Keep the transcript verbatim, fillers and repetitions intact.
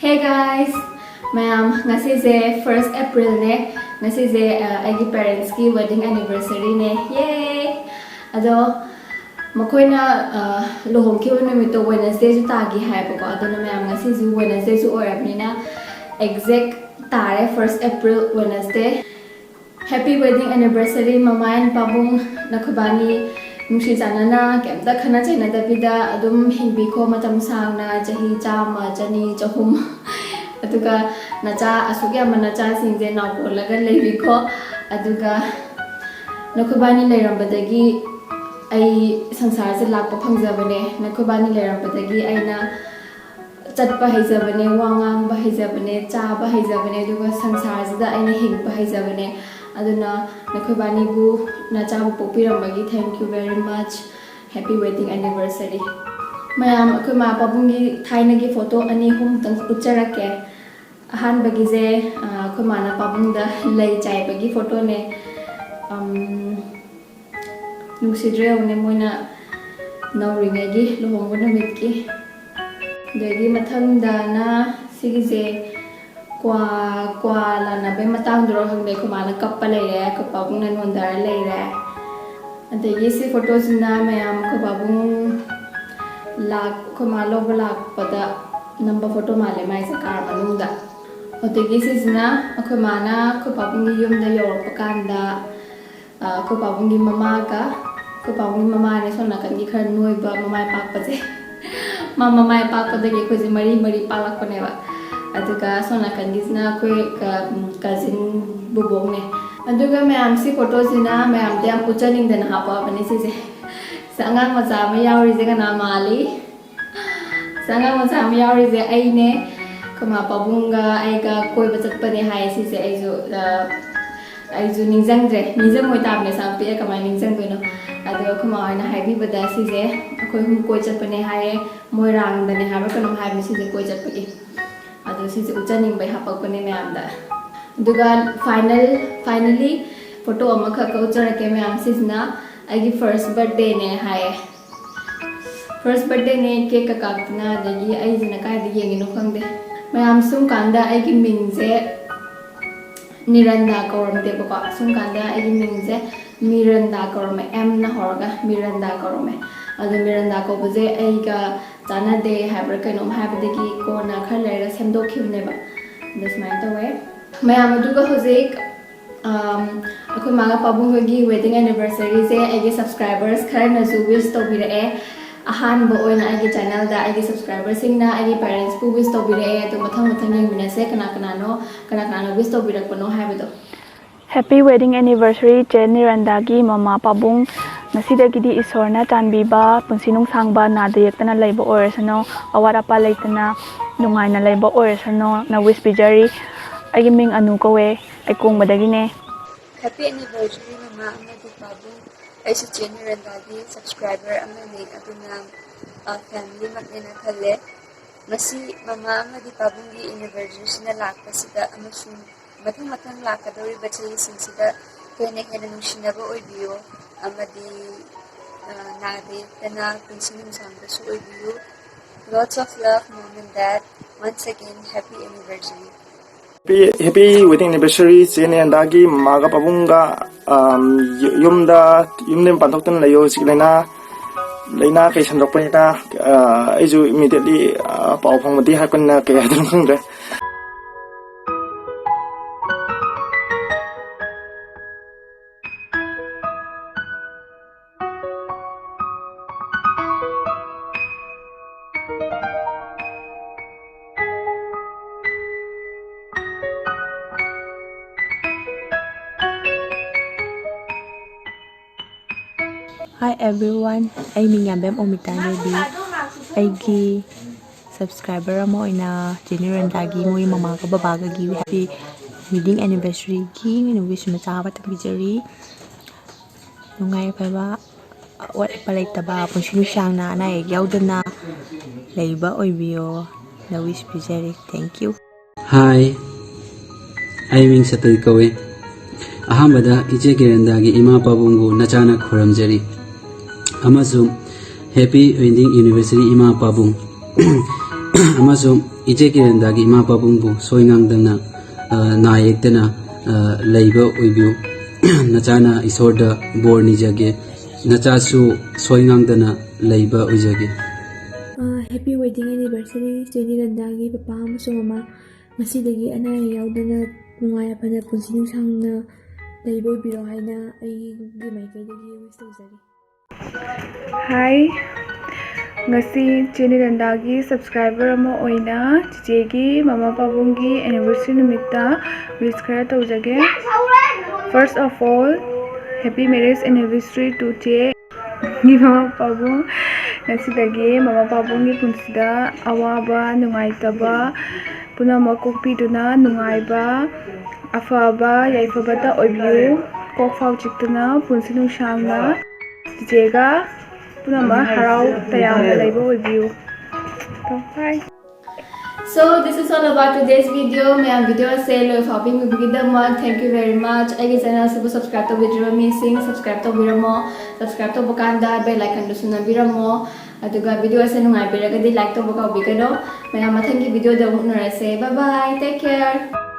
Hey guys! ꯃꯌꯥꯝ, ꯉꯁꯤꯁꯦ first April ꯅꯦ꯫ ꯉꯁꯤꯁꯦ ꯑ, ꯑꯩꯒꯤ parents ꯀꯤ wedding anniversary ꯅꯦ꯫ Yay! ꯑꯗꯣ ꯃꯈꯣꯏꯅ ꯑ, ꯂꯨꯍꯣꯡꯈꯤꯕ ꯅꯨꯃꯤꯠꯇꯣ Wednesday ꯁꯨ ꯇꯥꯈꯤ ꯍꯥꯏꯕꯀꯣ꯫ ꯑꯗꯨꯅ ꯃꯌꯥꯝ, ꯉꯁꯤꯁꯨ Wednesday ꯁꯨ ꯑꯣꯏꯔꯕꯅꯤꯅ exact ꯇꯥꯔꯦ, first April Wednesday꯫ Happy wedding anniversary, ꯃꯃꯥ and ꯄꯥꯕꯨꯡ꯫ ꯅꯈꯣꯏꯕꯥꯅꯤ ꯅꯨꯡꯁꯤ ꯆꯥꯟꯅꯅ ꯀꯩꯝꯇ ꯈꯠꯅ ꯆꯩꯅꯗꯕꯤꯗ ꯑꯗꯨꯝ ꯍꯤꯡꯕꯤꯈꯣ ꯃꯇꯝ ꯁꯥꯡꯅ, ꯆꯍꯤ ꯆꯥꯝꯃ, ꯆꯅꯤ, ꯆꯍꯨꯝ꯫ ꯑꯗꯨꯒ ꯅꯆꯥ ꯑꯁꯨꯛ ꯌꯥꯝꯕ ꯅꯆꯥꯁꯤꯡꯁꯦ ꯅꯥꯎꯀꯣꯜꯂꯒ ꯂꯩꯕꯤꯈꯣ꯫ ꯑꯗꯨꯒ ꯅꯈꯣꯏꯕꯥꯅꯤ ꯂꯩꯔꯝꯕꯗꯒꯤ ꯑꯩ ꯁꯪꯁꯥꯔꯁꯦ ꯂꯥꯛꯄ ꯐꯪꯖꯕꯅꯦ꯫ ꯅꯈꯣꯏꯕꯥꯅꯤ ꯂꯩꯔꯝꯕꯗꯒꯤ ꯑꯩꯅ ꯆꯠꯄ ꯍꯩꯖꯕꯅꯦ, ꯋꯥ ꯉꯥꯡꯕ ꯍꯩꯖꯕꯅꯦ, ꯆꯥꯕ ꯍꯩꯖꯕꯅꯦ, ꯑꯗꯨꯒ ꯁꯪꯁꯥꯔꯁꯤꯗ ꯑꯩꯅ ꯍꯤꯡꯕ ꯍꯩꯖꯕꯅꯦ꯫ ꯑꯗꯨꯅ ꯅꯈꯣꯏꯕꯥꯅꯤꯕꯨ ꯅꯆꯥꯕꯨ ꯄꯣꯛꯄꯤꯔꯝꯕꯒꯤ thank you very much꯫ Happy wedding anniversary꯫ ꯃꯌꯥꯝ, ꯑꯩꯈꯣꯏ ꯃꯥ ꯄꯥꯕꯨꯡꯒꯤ ꯊꯥꯏꯅꯒꯤ photo ꯑꯅꯤ ꯑꯍꯨꯝꯇꯪ ꯎꯠꯆꯔꯛꯀꯦ꯫ ꯑꯍꯥꯟꯕꯒꯤꯁꯦ, ꯑ, ꯑꯩꯈꯣꯏ ꯃꯥꯅ ꯄꯥꯕꯨꯡꯗ ꯂꯩ ꯆꯥꯏꯕꯒꯤ photo ꯅꯦ꯫ ꯑꯝ, ꯅꯨꯡꯁꯤꯗ꯭ꯔꯣ ꯌꯦꯡꯉꯨꯅꯦ, ꯃꯣꯏꯅ ꯅꯧꯔꯤꯉꯩꯒꯤ ꯂꯨꯍꯣꯡꯕ ꯅꯨꯃꯤꯠꯀꯤ꯫ ꯑꯗꯒꯤ ꯃꯊꯪꯗꯅ ꯁꯤꯒꯤꯁꯦ ꯀ꯭ꯋꯥ, ꯀ꯭ꯋꯥ ꯂꯥꯟꯅꯕꯩ ꯃꯇꯥꯡꯗꯨꯔꯣ ꯈꯪꯗꯦ, ꯑꯩꯈꯣꯏ ꯃꯥꯅ ꯀꯞꯄ ꯂꯩꯔꯦ, ꯑꯩꯈꯣꯏ ꯄꯥꯕꯨꯡꯅ ꯅꯣꯟꯊꯔ ꯂꯩꯔꯦ꯫ ꯑꯗꯒꯤ ꯁꯤ photo ꯁꯤꯅ ꯃꯌꯥꯝ ꯑꯩꯈꯣꯏ ꯄꯥꯕꯨꯡ ꯂꯥꯛ-, ꯑꯩꯈꯣꯏ ꯃꯥ ꯂꯧꯕ ꯂꯥꯛꯄꯗ ꯅꯝꯕ photo ꯃꯥꯜꯂꯦ ꯃꯥꯏꯁꯦ, car ꯃꯅꯨꯡꯗ꯫ ꯑꯗꯒꯤ ꯁꯤꯁꯤꯅ ꯑꯩꯈꯣꯏ ꯃꯥꯅ ꯑꯩꯈꯣꯏ ꯄꯥꯕꯨꯡꯒꯤ ꯌꯨꯝꯗ ꯌꯧꯔꯛꯄ ꯀꯥꯟꯗ ꯑ, ꯑꯩꯈꯣꯏ ꯄꯥꯕꯨꯡꯒꯤ ꯃꯃꯥꯒ, ꯑꯩꯈꯣꯏ ꯄꯥꯕꯨꯡꯒꯤ ꯃꯃꯥꯅꯦ ꯁꯣꯝ ꯅꯥꯀꯟꯒꯤ ꯈꯔ ꯅꯣꯏꯕ ꯃꯃꯥꯏ ꯄꯥꯛꯄꯁꯦ꯫ ꯃꯥ ꯃꯃꯥꯏ ꯄꯥꯛꯄꯗꯒꯤ ꯑꯩꯈꯣꯏꯁꯦ ꯃꯔꯤ ꯃꯔꯤ ꯄꯥꯛꯂꯛꯄꯅꯦꯕ꯫ ꯑꯗꯨꯒ ꯁꯣꯝ ꯅꯥꯀꯟꯒꯤꯁꯤꯅ ꯑꯩꯈꯣꯏ ꯀ-, ꯎꯝ, cousin ꯕꯨꯕꯣꯛꯅꯦ꯫ ꯑꯗꯨꯒ ꯃꯌꯥꯝ ꯁꯤ photo ꯁꯤꯅ ꯃꯌꯥꯝꯗ ꯌꯥꯝ ꯎꯠꯆꯅꯤꯡꯗꯅ ꯍꯥꯞꯄꯛꯑꯕꯅꯦ ꯁꯤꯁꯦ꯫ ꯁꯤ ꯑꯉꯥꯡ ꯃꯆꯥ ꯑꯃ ꯌꯥꯎꯔꯤꯁꯦ ꯀꯅꯥ ꯃꯥꯜꯂꯤ? ꯑꯁ, ꯑꯉꯥꯡ ꯃꯆꯥ ꯑꯃ ꯌꯥꯎꯔꯤꯁꯦ ꯑꯩꯅꯦ꯫ ꯑꯩꯈꯣꯏ ꯃꯥ ꯄꯥꯕꯨꯡꯒ ꯑꯩꯒ ꯀꯣꯏꯕ ꯆꯠꯄꯅꯦ ꯍꯥꯏꯌꯦ ꯁꯤꯁꯦ꯫ ꯑꯩꯁꯨ, ꯑ, ꯑꯩꯁꯨ ꯅꯤꯡꯁꯤꯡꯗ꯭ꯔꯦ, ꯅꯤꯡꯁꯤꯡꯉꯣꯏ ꯇꯥꯕꯅꯦ, ꯁꯥ ꯄꯤꯛꯑ ꯀꯃꯥꯏꯅ ꯅꯤꯡꯁꯤꯡꯗꯣꯏꯅꯣ? ꯑꯗꯣ ꯑꯩꯈꯣꯏ ꯃꯥ ꯍꯣꯏꯅ ꯍꯥꯏꯕꯤꯕꯗ ꯁꯤꯁꯦ ꯑꯩꯈꯣꯏ ꯑꯍꯨꯝ ꯀꯣꯏ ꯆꯠꯄꯅꯦ ꯍꯥꯏꯌꯦ, ꯃꯣꯏꯔꯥꯡꯗꯅꯦ ꯍꯥꯏꯕ꯭ꯔꯥ ꯀꯩꯅꯣꯝ ꯍꯥꯏꯕꯅꯦ ꯁꯤꯁꯦ ꯀꯣꯏ ꯆꯠꯄꯒꯤ꯫ ꯑꯗꯣ ꯁꯤꯁꯦ ꯎꯠꯆꯅꯤꯡꯕꯩ ꯍꯥꯄꯛꯄꯅꯦ ꯃꯌꯥꯝꯗ꯫ ꯑꯗꯨꯒ final, finally photo ꯑꯃꯈꯛꯀ ꯎꯠꯆꯔꯛꯀꯦ ꯃꯌꯥꯝ꯫ ꯁꯤꯁꯤꯅ ꯑꯩꯒꯤ first birthday ꯅꯦ ꯍꯥꯏꯌꯦ꯫ First birthday ꯅꯦ, cake ꯀ ꯀꯥꯞꯇꯅ, ꯑꯗꯒꯤ ꯑꯩꯁꯤꯅ ꯀꯥꯏꯗ ꯌꯦꯡꯉꯤꯅꯣ ꯈꯪꯗꯦ꯫ ꯃꯌꯥꯝ, ꯁꯨꯝ ꯀꯥꯟꯗ ꯑꯩꯒꯤ ꯃꯤꯡꯁꯦ ꯅꯤꯔꯟꯗꯥ ꯀꯧꯔꯝꯗꯦꯕꯀꯣ꯫ ꯁꯨꯝ ꯀꯥꯟꯗ ꯑꯩꯒꯤ ꯃꯤꯡꯁꯦ ꯃꯤꯔꯟꯗꯥ ꯀꯧꯔꯝꯃꯦ, ꯑꯦꯝꯅ ꯍꯧꯔꯒ ꯃꯤꯔꯟꯗꯥ ꯀꯧꯔꯝꯃꯦ꯫ ꯑꯗꯣ ꯃꯤꯔꯟꯗꯥ ꯀꯧꯕꯁꯦ ꯑꯩꯒ ꯆꯥꯟꯅꯗꯦ ꯍꯥꯏꯕ꯭ꯔꯥ ꯀꯩꯅꯣꯝ ꯍꯥꯏꯕꯗꯒꯤ ꯀꯣꯟꯅ ꯈꯔ ꯂꯩꯔꯒ ꯁꯦꯝꯗꯣꯛꯈꯤꯕꯅꯦꯕ꯫ ꯑꯗꯣ ꯁꯨꯃꯥꯏꯅ ꯇꯧꯋꯦ꯫ ꯃꯌꯥꯝ, ꯑꯗꯨꯒ ꯍꯧꯖꯤꯛ ꯑꯩꯈꯣꯏ ꯃꯥꯒ ꯄꯥꯕꯨꯡꯒꯒꯤ ꯋꯦꯗꯤꯡ ꯑꯦꯅꯤꯚꯔꯁꯔꯤꯁꯦ ꯑꯩꯒꯤ ꯁꯕꯁꯀ꯭ꯔꯥꯏꯕꯔꯁ ꯈꯔꯅꯁꯨ ꯋꯤꯁ ꯇꯧꯕꯤꯔꯛꯑꯦ꯫ ꯑꯍꯥꯟꯕ ꯑꯣꯏꯅ ꯑꯩꯒꯤ ꯆꯦꯅꯦꯜꯗ ꯑꯩꯒꯤ ꯁꯕꯁꯀ꯭ꯔꯥꯏꯕꯔꯁꯤꯡꯅ ꯑꯩꯒꯤ ꯄꯦꯔꯦꯟꯁꯄꯨ ꯋꯤꯁ ꯇꯧꯕꯤꯔꯛꯑꯦ꯫ ꯑꯗꯣ ꯃꯊꯪ ꯃꯊꯪ ꯌꯦꯡꯃꯤꯟꯅꯁꯦ, ꯀꯅꯥ ꯀꯅꯥꯅꯣ, ꯀꯅꯥ ꯀꯅꯥꯅ ꯋꯤꯁ ꯇꯧꯕꯤꯔꯛꯄꯅꯣ ꯍꯥꯏꯕꯗꯣ꯫ Happy wedding anniversary ꯆꯦ ꯅꯤꯔꯟꯗꯥꯒꯤ ꯃꯃꯥ ꯄꯥꯕꯨꯡ꯫ ꯉꯁꯤꯗꯒꯤꯗꯤ ꯏꯁꯣꯔꯅ ꯆꯥꯟꯕꯤꯕ, ꯄꯨꯟꯁꯤ ꯅꯨꯡꯁꯥꯡꯕ, ꯅꯥꯗ ꯌꯦꯛꯇꯅ ꯂꯩꯕ ꯑꯣꯏꯔꯁꯅꯨ, ꯑꯋꯥꯠ ꯑꯄꯥ ꯂꯩꯇꯅ ꯅꯨꯡꯉꯥꯏꯅ ꯂꯩꯕ ꯑꯣꯏꯔꯁꯅꯨꯅ ꯋꯤꯁ ꯄꯤꯖꯔꯤ꯫ ꯑꯩꯒꯤ ꯃꯤꯡ ꯑꯅꯨ ꯀꯧꯋꯦ, ꯑꯩ ꯀꯣꯡꯕꯗꯒꯤꯅꯦ꯫ Happy anniversary ꯃꯃꯥ ꯑꯃꯗꯤ ꯄꯥꯕꯨꯡ꯫ ꯑꯩꯁꯨ ꯆꯦ ꯅꯤꯔꯟꯗꯥꯒꯤ ꯁꯕꯁꯀ꯭ꯔꯥꯏꯕꯔ ꯑꯃꯅꯤ, ꯑꯗꯨꯅ ꯐꯦꯃꯤꯂꯤꯃꯛꯅꯦꯅ ꯈꯜꯂꯦ꯫ ꯉꯁꯤ ꯃꯃꯥ ꯑꯃꯗꯤ ꯄꯥꯕꯨꯡꯒꯤ ꯑꯦꯅꯤꯚꯔꯁꯔꯤꯁꯤꯅ ꯂꯥꯛꯄꯁꯤꯗ ꯑꯃꯁꯨꯡ ꯃꯊꯪ ꯃꯊꯪ ꯂꯥꯛꯀꯗꯧꯔꯤꯕ ꯆꯍꯤꯁꯤꯡꯁꯤꯗ ꯍꯦꯟꯅ ꯍꯦꯟꯅ ꯅꯨꯡꯁꯤꯅꯕ ꯑꯣꯏꯕꯤꯌꯨ ꯑꯃꯗꯤ, ꯑ, ꯅꯥꯗ ꯌꯦꯛꯇꯅ ꯄꯨꯟꯁꯤ ꯅꯨꯡꯁꯥꯡꯕꯁꯨ ꯑꯣꯏꯕꯤꯌꯨ꯫ Lots of love, mom and dad. Once again, happy anniversary. Happy, happy wedding anniversary ꯆꯦ ꯅꯤꯔꯟꯗꯥꯒꯤ ꯃꯃꯥꯒ ꯄꯥꯕꯨꯡꯒ꯫ ꯑꯝ, ꯌꯨꯝꯗ, ꯌꯨꯝꯗ ꯄꯥꯟꯊꯣꯛꯇꯅ ꯂꯩꯌꯣ꯫ ꯍꯧꯖꯤꯛ ꯂꯥꯏꯅꯥ, ꯂꯥꯏꯅꯥ ꯀꯩ ꯁꯟꯗꯣꯛꯄꯅꯤꯅ, ꯑ, ꯑꯩꯁꯨ immediately, ꯑ, ꯄꯥꯎ ꯐꯪꯕꯗꯤ ꯍꯥꯏꯔꯛꯄꯅꯤꯅ ꯀꯩ ꯍꯥꯏꯗꯣꯏꯅꯣ ꯈꯪꯗ꯭ꯔꯦ꯫ Hi everyone, ꯑꯩ ꯃꯤꯡ ꯌꯥꯝꯕꯦꯝ ꯑꯣꯃꯤꯇꯥ ꯗꯦꯕꯤ꯫ ꯑꯩꯒꯤ ꯁꯕꯁꯀ꯭ꯔꯥꯏꯕꯔ ꯑꯃ ꯑꯣꯏꯅ ꯆꯦ ꯅꯤꯔꯟꯗꯥꯒꯤ ꯃꯣꯏ ꯃꯃꯥꯒ ꯕꯕꯥꯒꯒꯤ ꯍꯦꯄꯤ ꯋꯦꯗꯤꯡ ꯑꯦꯅꯤꯚꯔꯁꯔꯤꯒꯤ ꯋꯤꯁ ꯃꯆꯥ ꯑꯃ ꯇꯝꯕꯤꯖꯔꯤ꯫ ꯅꯨꯡꯉꯥꯏ ꯌꯥꯏꯐꯕ, ꯑꯋꯥꯠ ꯑꯄꯥ ꯂꯩꯇꯕ, ꯄꯨꯟꯁꯤ ꯅꯨꯡꯁꯥꯡꯅ ꯑꯅꯥ ꯑꯌꯦꯛ ꯌꯥꯎꯗꯅ ꯂꯩꯕ ꯑꯣꯏꯕꯤꯌꯣꯅ ꯋꯤꯁ ꯄꯤꯖꯔꯤ꯫ Thank you. ꯍꯥꯏ, ꯑꯩ ꯃꯤꯡ ꯁꯇꯜ ꯀꯧꯏ꯫ ꯑꯍꯥꯟꯕꯗ ꯏꯆꯦ ꯀꯤꯔꯟꯗꯥꯒꯤ ꯏꯃꯥ ꯄꯥꯕꯨꯡꯕꯨ ꯅꯆꯥꯅ ꯈꯨꯔꯨꯝꯖꯔꯤ ꯑꯃꯁꯨꯡ ꯍꯦꯄꯤ ꯋꯦꯗꯤꯡ ꯑꯦꯅꯤꯚꯔꯁꯔꯤ ꯏꯃꯥ ꯄꯥꯕꯨꯡ꯫ ꯑꯃꯁꯨꯡ ꯏꯆꯦ ꯀꯤꯔꯟꯗꯥꯒꯤ ꯏꯃꯥ ꯄꯥꯕꯨꯡꯕꯨ ꯁꯣꯏ ꯉꯥꯝꯗꯅ, ꯑ, ꯅꯥ ꯌꯦꯛꯇꯅ, ꯑ, ꯂꯩꯕ ꯑꯣꯏꯕꯤꯌꯨ꯫ ꯅꯆꯥꯅ ꯏꯁꯣꯔꯗ ꯕꯣꯔ ꯅꯤꯖꯒꯦ꯫ ꯅꯆꯥꯁꯨ ꯁꯣꯏ ꯉꯥꯝꯗꯅ ꯂꯩꯕ ꯑꯣꯏꯖꯒꯦ꯫ ꯑ, happy wedding anniversary, ꯏꯆꯦ ꯀꯤꯔꯟꯗꯥꯒꯤ ꯄꯄꯥ ꯑꯃꯁꯨꯡ ꯃꯃꯥ꯫ ꯉꯁꯤꯗꯒꯤ ꯑꯅꯥ ꯑꯌꯦꯛ ꯌꯥꯎꯗꯅ ꯅꯨꯡꯉꯥꯏ ꯌꯥꯏꯐꯅ ꯄꯨꯟꯁꯤ ꯅꯨꯡꯁꯥꯡꯅ ꯂꯩꯕ ꯑꯣꯏꯕꯤꯔꯣ ꯍꯥꯏꯅ ꯑꯩꯒꯤ ꯃꯥꯏꯀꯩꯗꯒꯤ wish ꯇꯧꯖꯔꯤ꯫ Hi, ꯉꯁꯤ ꯏꯆꯦ ꯀꯤꯔꯟꯗꯥꯒꯤ subscriber ꯑꯃ ꯑꯣꯏꯅ ꯆꯤꯆꯦꯒꯤ ꯃꯃꯥ ꯄꯥꯕꯨꯡꯒꯤ anniversary ꯅꯨꯃꯤꯠꯇ wish ꯈꯔ ꯇꯧꯖꯒꯦ꯫ First of all, happy marriage anniversary to ꯆꯦ꯫ ꯃꯃꯥ ꯄꯥꯕꯨꯡ, ꯉꯁꯤꯗꯒꯤ ꯃꯃꯥ ꯄꯥꯕꯨꯡꯒꯤ ꯄꯨꯟꯁꯤꯗ ꯑꯋꯥꯕ, ꯅꯨꯡꯉꯥꯏꯇꯕ ꯄꯨꯝꯅꯃꯛ ꯀꯣꯛꯄꯤꯗꯨꯅ ꯅꯨꯡꯉꯥꯏꯕ, ꯑꯐꯕ, ꯌꯥꯏꯐꯕꯇ ꯑꯣꯏꯕꯤꯌꯨ꯫ ꯀꯣꯛ ꯐꯥꯎ ꯆꯤꯛꯇꯨꯅ ꯄꯨꯟꯁꯤ ꯅꯨꯡꯁꯥꯡꯅ ꯆꯤꯆꯦꯒ ꯄꯨꯝꯅꯃꯛ ꯍꯔꯥꯎ ꯇꯌꯥꯝꯅ ꯂꯩꯕ ꯑꯣꯏꯕꯤꯌꯨ꯫ Bye꯫ So, this is all about today's video. ꯃꯌꯥꯝ video ꯑꯁꯦ ꯂꯣꯏ ꯐꯥꯎꯕꯤꯕꯒꯤꯗꯃꯛ thank you very much. ꯑꯩꯒꯤ channel ꯑꯁꯤꯕꯨ subscribe ꯇꯧꯕꯤꯗ꯭ꯔꯤꯕ ꯃꯤꯁꯤꯡ subscribe ꯇꯧꯕꯤꯔꯝꯃꯣ꯫ Subscribe ꯇꯧꯕ ꯀꯥꯟꯗ bell icon ꯗꯨꯁꯨ ꯅꯝꯕꯤꯔꯝꯃꯣ꯫ ꯑꯗꯨꯒ video ꯑꯁꯦ ꯅꯨꯡꯉꯥꯏꯕꯤꯔꯒꯗꯤ like ꯇꯧꯕ ꯀꯥꯎꯕꯤꯒꯅꯨ꯫ ꯃꯌꯥꯝ ꯃꯊꯪꯒꯤ video ꯗ ꯑꯃꯨꯛ ꯎꯅꯔꯁꯦ꯫ Bye bye, take care꯫